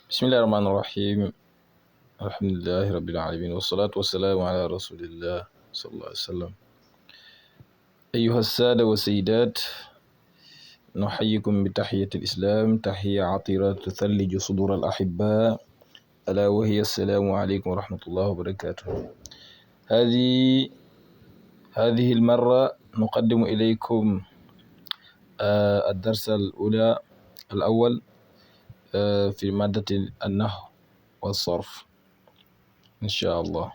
بسم الله الرحمن الرحيم. الحمد لله رب العالمين والصلاة والسلام على رسول الله صلى الله عليه وسلم. أيها السادة والسيدات، نحييكم بتحية الإسلام، تحية عطرة تثلج صدور الأحباء، ألا وهي السلام عليكم ورحمة الله وبركاته. هذه هذه المرة نقدم إليكم الدرس الأول في مادة النحو والصرف إن شاء الله.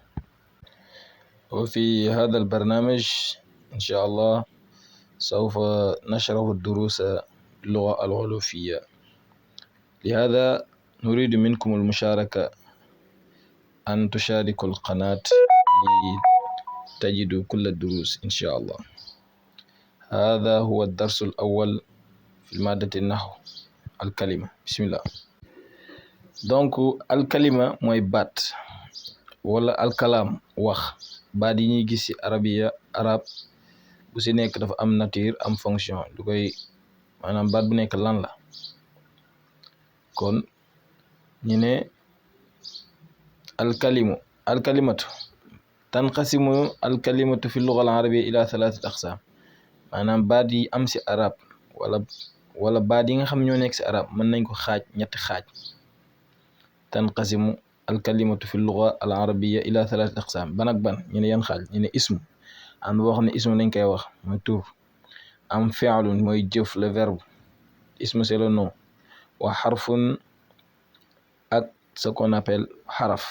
وفي هذا البرنامج إن شاء الله سوف نشرح الدروس باللغة العلوفية، لهذا نريد منكم المشاركة، أن تشاركوا القناة لتجدوا كل الدروس إن شاء الله. هذا هو الدرس الأول في مادة النحو، الكلمة. بسم الله. donc alkalima mooy baat wala alkalaam wax. baat yi ñuy gis ci arab bu ci nekk dafa am nature am fonction lu koy maanaam baat bu nekk lan la. kon ñu ne alkalimatu tanqasimu alkalimatu fi lugha al arabiyya ila thalathati aqsam. maanaam baat yi am ci arab wala baat yi nga xam ñoo nekk ci arab mën nañ ko xaaj ñetti xaaj. tanqasimu alkalimatu fi lugha al arabiyya ila thalathati aqsam. ban ak ban? ñu ne yan xaaj? ñu ne ismu, am boo xam ne ismu lañ koy wax mooy tur. am fi'lun mooy jëf, le verbe. ismu c'est le nom. wa xarfun ak ce qu'on appelle xaraf.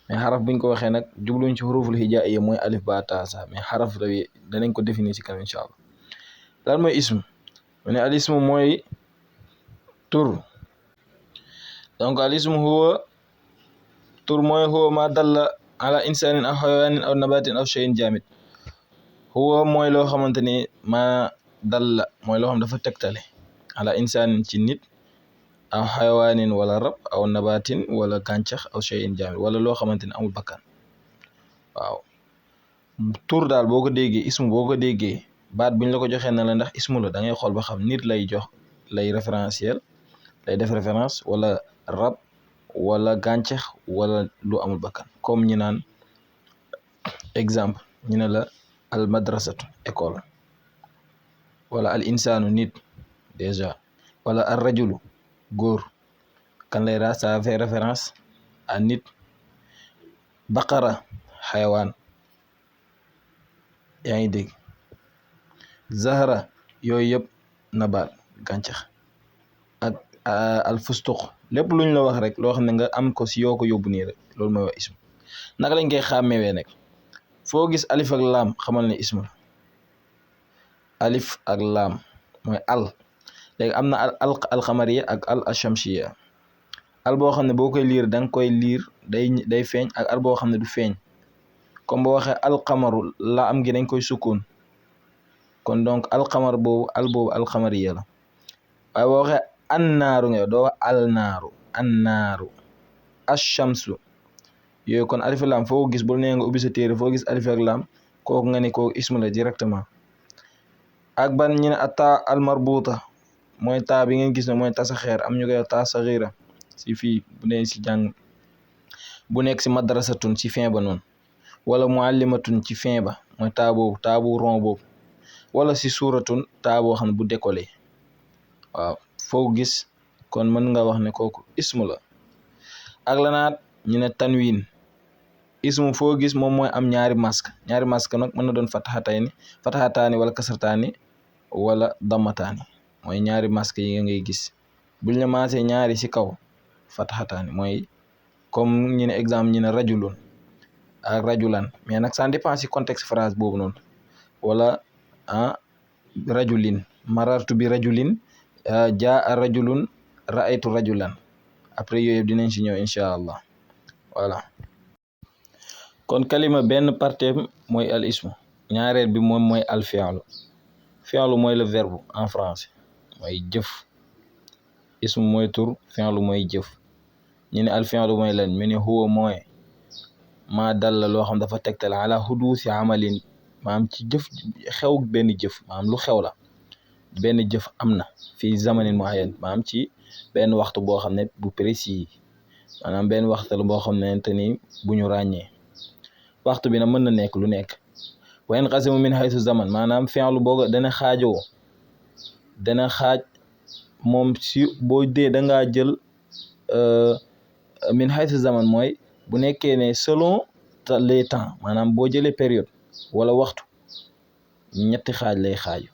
mais xaraf buñ ko waxee nag jubluñ ci xuruful hijaaiya mooy alif ba ta sa, mais xaraf la danañ ko définir ci kanam incha allah. lan mooy ismu? mu ne al ismu mooy tur. donc al ismu huwa tur mooy huwa ma dalla ala insanin aw xayawanin aw nabatin aw shay'in jamid. huwa mooy loo xamante ni ma dalla mooy loo xam dafa tegtale ala insanin ci nit, aw xayawanin wala rab, aw nabatin wala gàncax, aw shay'in jamid wala loo xamante ni amul bakkan. waaw tur daal boo ko déggee, ismu boo ko déggee, baat buñ la ko joxee na la ndax ismu la da ngay xool ba xam nit lay jox, lay référentiel, lay def référence, wala rab, wala gàncax, wala lu amul bakkan. comme ñu naan exemple, ñu ne la al madrasatu école, wala al insanu nit déjà, wala al rajulu góor. kan lay ça fait référence à nit. baqara xayawaan, yaa ngi dégg. zahra yooyu yëpp nabaat gàncax. ak al fustuq lépp luñ la wax rek loo xam ne nga am ko si yoo ko yóbbu nii rek loolu mooy wax ismu. naka lañ koy xàmmewee nag? foo gis alif ak laam xamal ne ismu la. alif ak laam mooy al. léegi am na al alxamariya ak al ashamsiya. al boo xam ne boo koy liir da nga koy liir day feeñ, ak al boo xam ne du feeñ. comme boo waxee alxamaru la am gi dañ koy sukkoon, kon donc alxamar boobu alxamariya la. waaye boo waxee annaaru nga doo wax alnaaru, annaaru. ashamsu yooyu kon alif ak laam foo gis bul nee nga ubbi sa téere foo gis alif ak laam kooku nga ne kooku ismu la directement. ak ban ñu ne ata al marbuta mooy taa bi ngeen gis ne mooy tasa xeer, am ñu koy taa saxiira si fii bu ne si jàng bu nekk si madrasatun si fin ba noonu, wala muallimatun ci fin ba mooy taa bu rond boobu, wala si suuratun taa boo xam ne bu décollé. waaw foo gis kon mën nga wax ne kooku ismu la. ak lanaat ñu ne tanwin. ismu foo gis moom mooy am ñaari masque nag mën na doon fataxataani wala kasrataani wala dammataani. mooy ñaari masque yi ngay gis buñ la maasee ñaari ci kaw fataxataani mooy comme ñu ne exemple ñu ne rajulun ak rajulan, mais nag ça dépend ci contexte phrase boobu noonu. wala rajulin, marartu bi rajulin, jaa rajulun, raaytu rajulan. après yooyu yëpp dinañ ci ñëw incha allah. voilà kon kalima benn parteem mooy al ismu, ñaareel bi moom mooy al fi'lu. fi'lu mooy le verbe en français, mooy jëf. ismu mooy tur, fi'lu mooy jëf. ñu ne al fi'lu mooy lan? mu ne huwa mooy maa dalla loo xam dafa tegtal ala huduusi amalin, maam ci jëf xew benn jëf, maam lu xew la benn jëf am na fii zamanin muayyan, maam ci benn waxtu boo xam ne bu précis. maanaam benn waxtu la boo xam ne te ni bu ñu ràññee waxtu bi nag mën na nekk lu nekk wa yanqasimu min haythu zaman maanaam fi'lu booga dana xaajoo dana xaaj moom si boo dee da ngaa jël min haythu zaman mooy bu nekkee ne selon les temps maanaam boo jëlee période wala waxtu ñetti xaaj lay xaaju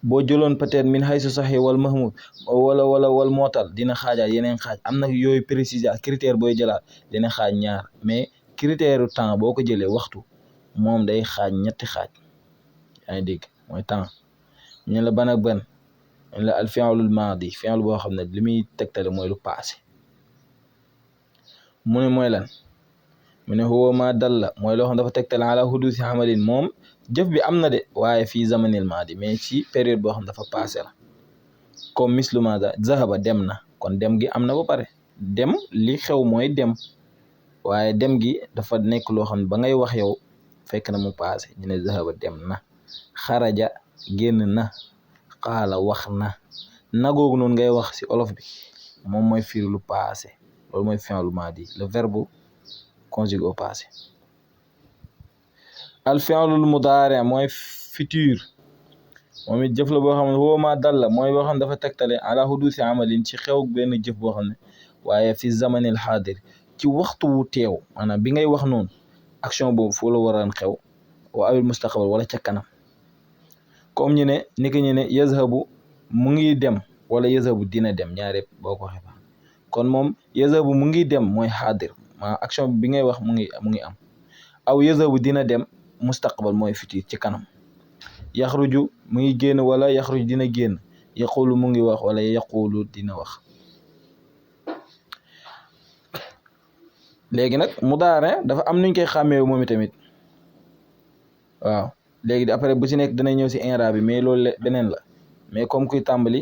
boo jëloon peut-être min haythu sahih wal mahmud wal mootal dina xaajaat yeneen xaaj am na yooyu préciser ak critère booy jëlaat dina xaaj ñaar mais critère temps boo ko jëlee waxtu moom day xaaj ñetti xaaj yaa ngi dégg mooy temps ñu la ban ak ban la al fi'lul maadi fi'l boo xam ne li muy tegtale mooy lu passé mu ne mooy lan mu ne huwa ma dalla mooy loo xam dafa tegtale ala hudusi amalin moom jëf bi am na de waaye fii zamanil maadi mais ci période boo xam dafa passé la comme mislu maada zahaba dem na kon dem gi am na ba pare dem li xew mooy dem waaye dem gi dafa nekk loo xam ne ba ngay wax yow fekk na mu passé ñu ne zahaba dem na xaraja génn na xaala wax na googu noonu ngay wax ci olof bi moom mooy firi lu passé loolu mooy fi'lu maadi le verbe conjugué au passé al fi'lul mudaari mooy futur moom it jëf la boo xam ne woo ma dal la mooy boo xam ne dafa tegtale ala hudusi amalin ci xew benn jëf boo xam ne waaye fi zamanil xaadir ci waxtu wu teew maanaam bi ngay wax noonu action boobu foo la waraan xew wa awil mustaqbal wala ca kanam comme ñu ne ni ko ñu ne yazhabu mu ngi dem wala yazhabu dina dem ñaare boo ko waxee kon moom yazhabu mu ngi dem mooy xaadir maanaam action bi ngay wax mu ngi am aw yazhabu dina dem mustaqbal mooy futur ci kanam yaxruju mu ngi génn wala yaxruju dina génn yaqulu mu ngi wax wala yaqulu dina wax léegi nag mudaare dafa am nuñ koy xàmmee moom itamit waaw léegi après bu ci nekk dana ñëw si i'raab bi mais loolu beneen la mais comme kuy tàmbali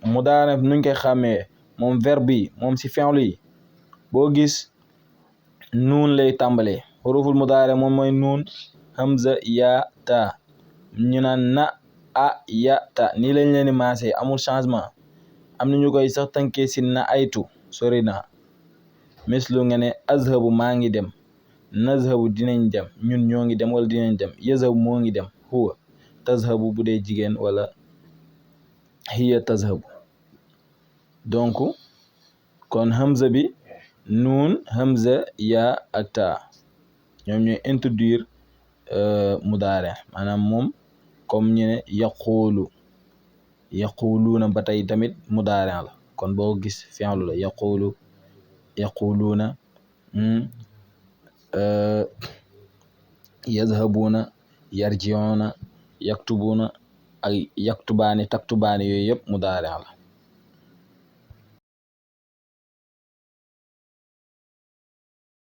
mudaare nuñ koy xàmmee moom verbe yi moom si fi'lu yi boo gis nuun lay tàmbalee xuruful mudaare moom mooy nuun hamza ya ta ñu naan na a ya ta nii lañ leen di maasee amul changement am na ñu koy sax tënkee si na aytu sori na mislu nga ne azhabu maa ngi dem nazhabu dinañ dem ñun ñoo ngi dem wala dinañ dem yazhabu moo ngi dem huwa tazhabu bu dee jigéen wala hiya tazhabu donc kon hamza bi nuun hamza ya ak ta ñoom ñooy introduire mudaare maanaam moom comme ñu ne yaquluuna ba tey tamit mudaare la kon boo gis fi'lu la yaquluuna yazhabuuna yarji'uuna yaktubuuna ak yaktubaani taktubaani yooyu yëpp mudaare la